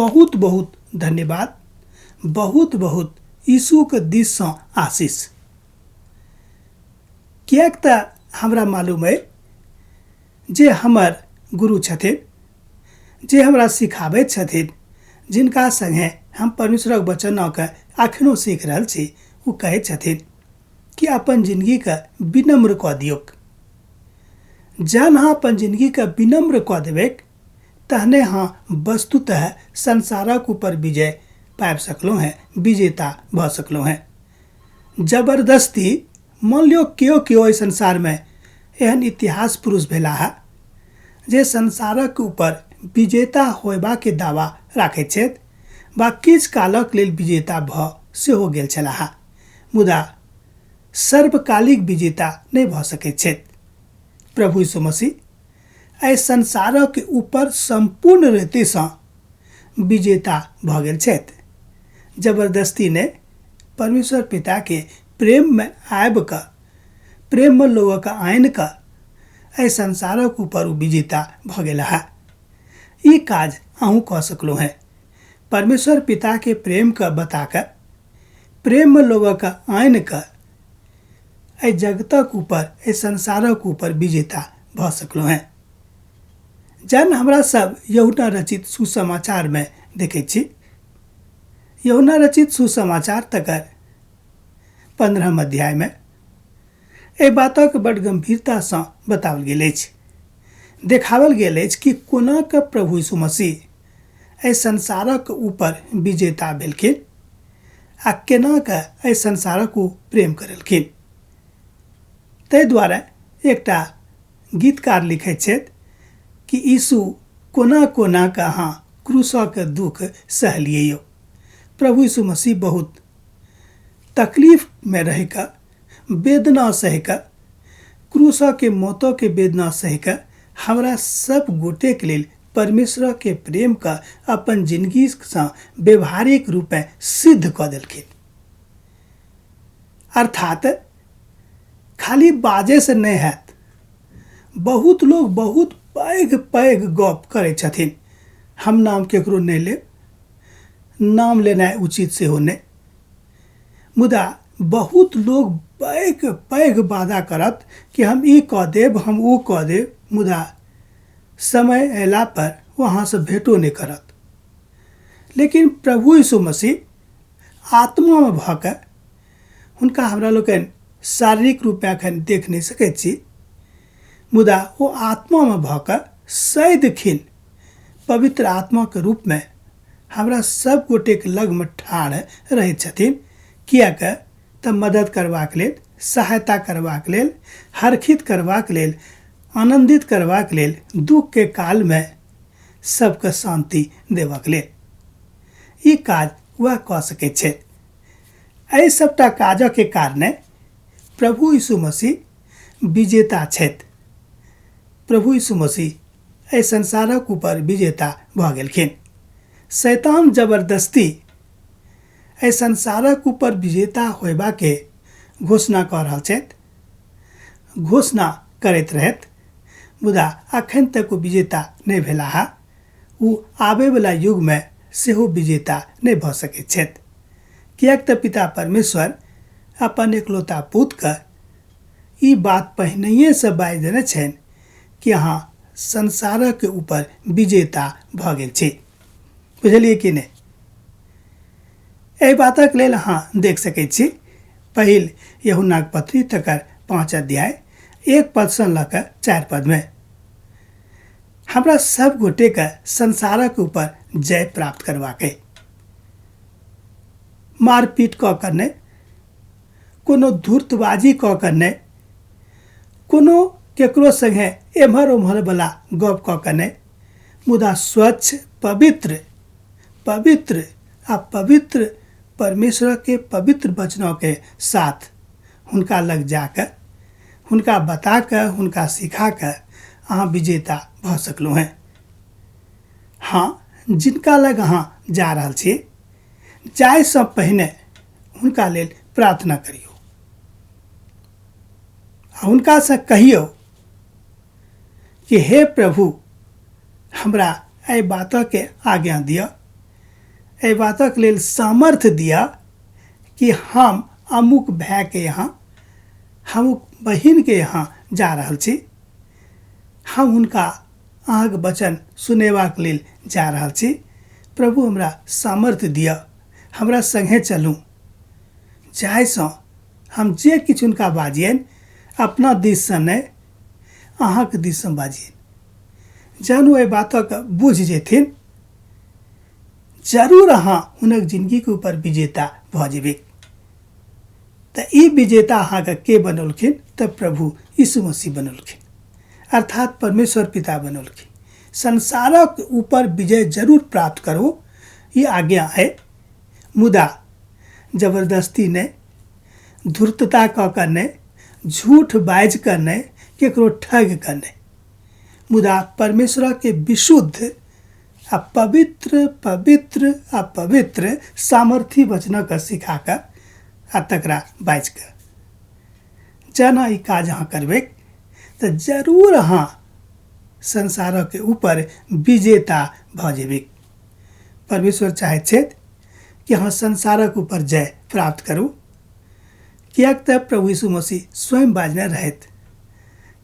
बहुत बहुत धन्यवाद, बहुत बहुत यीशुके दिससँ आशीष। किएक तऽ हमरा मालूम अइ जे हमर गुरु छथिन, जे हमरा सिखाबैत छथिन, जिनका सङ्गे हम परमेश्वरक वचनके अखनो सीख रहल छी, ओ कहैत छथिन कि अपन जिनगीके विनम्र कऽ दियौक। जहन अहाँ अपन जिनगीके विनम्र कऽ देबै तहने अहाँ वस्तुतः संसारक ऊपर विजय पाबि सकलहुँ हेँ, विजेता भऽ सकलहुँ हेँ। जबरदस्ती मान लियौ केओ केओ एहि संसारमे एहन इतिहास पुरुष भेलाह जे संसारक ऊपर विजेता होयबाके दावा राखैत छथि वा किछु कालक लेल विजेता भऽ सेहो गेल छलाह, मुदा सर्वकालिक विजेता नहि भऽ सकैत छथि। प्रभु यीशु मसीह एहि संसारक ऊपर सम्पूर्ण रीतिसँ विजेता भऽ गेल छथि। जबरदस्ती नहि, परमेश्वर पिताके प्रेममे आबि कऽ, प्रेममे लोकके आनि कऽ एहि संसारक ऊपर ओ विजेता भऽ गेलाह। ई काज अहूँ कऽ सकलहुँ हेँ। परमेश्वर पिताके प्रेमके बता कऽ, प्रेममे लोकके आनि कऽ एहि जगतक ऊपर, एहि संसारक ऊपर विजेता भऽ सकलहुँ हेँ। जहन हमरा सब यहुना रचित सुसमाचारमे देखै छी, यहुना रचित सुसमाचार तकर 15 अध्यायमे एहि बातक बड गम्भीरतासँ बताओल गेल अछि, देखाओल गेल अछि कि कोना कऽ प्रभु यीशु मसीह एहि संसारक ऊपर विजेता भेलखिन आ केना कऽ एहि संसारक ओ प्रेम करलखिन। ताहि दुआरे एकटा गीतकार लिखैत छथि कि यीशु कोना कोना कऽ अहाँ क्रूसक दुख सहलियै यौ। प्रभु यीशु मसीह बहुत तकलीफमे रहि कऽ, वेदना सहि कऽ, क्रूसके मौतके वेदना सहि कऽ हमरा सब गोटेके लेल परमेश्वरके प्रेमके अपन जिनगीसँ व्यवहारिक रूपेँ सिद्ध कऽ देलखिन। अर्थात खाली बाजैसँ नहि हैत। बहुत लोग बहुत पैघ पैघ गप करै छथिन, हम नाम केकरो नहि लेब, नाम लेनाइ उचित सेहो नहि, मुदा बहुत लोग पैघ पैघ वादा करत कि हम ई कऽ देब, हम ओ कऽ देब, मुदा समय अयला पर ओ अहाँसँ भेटो नहि करत। लेकिन प्रभु यीशु मसीह आत्मामे भऽ कऽ हुनका हमरा लोकनि शारीरिक रूपमे एखन देख नहि सकैत छी, मुदा ओ आत्मामे भऽ कऽ सदिखन पवित्र आत्माके रूपमे हमरा सब गोटेके लगमे ठाढ़ रहैत छथिन। किएक तऽ मदद करबाक लेल, सहायता करबाक लेल, हर्षित करबाक लेल, आनन्दित करबाक लेल, दुःखके कालमे सबके शान्ति देबाक लेल ई काज वएह कऽ सकैत छथि। एहि सबटा काजके कारणे प्रभु यीशु मसीह विजेता छथि। प्रभु यीशु मसीह एहि संसारक ऊपर विजेता भऽ गेलखिन। शैतान जबरदस्ती एहि संसारक ऊपर विजेता होयबाके घोषणा कऽ रहल छथि, घोषणा करैत रहथि, मुदा अखन तक ओ विजेता नहि भेलाह। ओ आबैवला युगमे सेहो विजेता नहि भऽ सकैत छथि, किएक तऽ पिता परमेश्वर अपन एकलौता पुतके ई बात पहिनहिएसँ बाजि देने छनि कि अहाँ संसारक ऊपर विजेता भऽ गेल छी। बुझलियै कि नहि? एहि बातक लेल अहाँ देख सकैत छी पहिल यूहन्नाक पत्री तकर 5 अध्याय 1 पदसँ लऽ कऽ 4 पदमे। हमरा सब गोटेके संसारक ऊपर जय प्राप्त करबाक अइ। मारपीट कऽ कऽ नहि, कोनो धूर्तबाजी कऽ कऽ नहि, कोनो केकरो संगे एम्हर ओम्हर वाला गप कऽ कऽ नहि, मुदा स्वच्छ पवित्र पवित्र आ पवित्र परमेश्वर के पवित्र वचनों के साथ हुनका लग जाके हुनका बता के हुनका सिखा के अहाँ विजेता भऽ सकलहुँ हेँ। हाँ, जिनका लग अहाँ जा रहल छी जाहिसँ पहिने हुनका लेल प्रार्थना करियौ आ हुनकासँ कहियौ कि हे प्रभु, हमरा एहि बातके आज्ञा दिअ एहि बातक लेल सामर्थ्य दिअ कि हम अमुक भायके यहाँ, अमुक बहिनके यहाँ जा रहल छी, हम हुनका अहाँके वचन सुनेबाक लेल जा रहल छी। प्रभु हमरा सामर्थ्य दिअ, हमरा सङ्गे चलू, जाहिसँ हम जे किछु हुनका बाजियनि अपना दिससँ नहि, अहाँके दिससँ बाजियनि। जहन ओ एहि बातक बुझि जेथिन, जरूर अहाँ हुनक जिनगीके ऊपर विजेता भऽ जेबै। तऽ ई विजेता अहाँके के बनौलखिन? तऽ प्रभु यीशु मसीह बनौलखिन, अर्थात परमेश्वर पिता बनौलखिन। संसारक ऊपर विजय जरूर प्राप्त करू, ई आज्ञा है, मुदा जबरदस्ती नहि, धूर्तता कऽ कऽ नहि, झूठ बाजि कऽ नहि, केकरो ठगि कऽ नहि, मुदा परमेश्वरके विशुद्ध आ पवित्र पवित्र आ पवित्र सामर्थी वचनके सिखा कऽ आ तकरा बाजि कऽ। जेना ई काज अहाँ करबै तऽ जरूर अहाँ संसारके ऊपर विजेता भऽ जेबै। परमेश्वर चाहैत छथि कि अहाँ संसारक ऊपर जय प्राप्त करू, किएक तऽ प्रभु यीशु मसीह स्वयं बाजने रहथि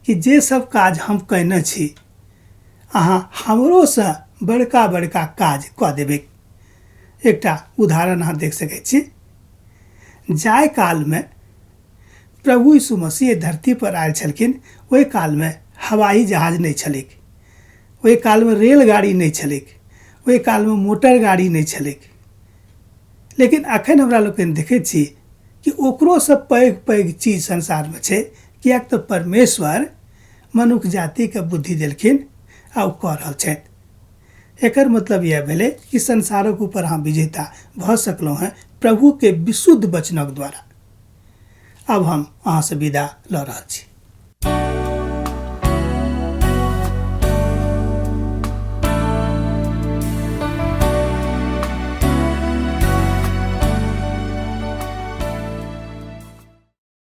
कि जे सब काज हम कयने छी अहाँ हमरोसँ बड़का बड़का काज कऽ देबै। एकटा उदाहरण अहाँ देख सकै छी। जाहि कालमे प्रभु यीशु मसीह धरती पर आयल छलखिन, ओहि कालमे हवाई जहाज नहि छलैक, ओहि कालमे रेलगाड़ी नहि छलैक, ओहि कालमे मोटर गाड़ी नहि छलैक। लेकिन अखन हमरा लोकनि देखै छी कि ओकरोसँ पैघ पैघ चीज संसारमे छै, किएक तऽ परमेश्वर मनुख जातिके बुद्धि देलखिन आ ओ कऽ रहल छथि। एकर मतलब इएह भेलै कि संसारक ऊपर अहाँ विजेता भऽ सकलहुँ हेँ प्रभुके विशुद्ध वचनक द्वारा। आब हम अहाँसँ विदा लऽ रहल छी।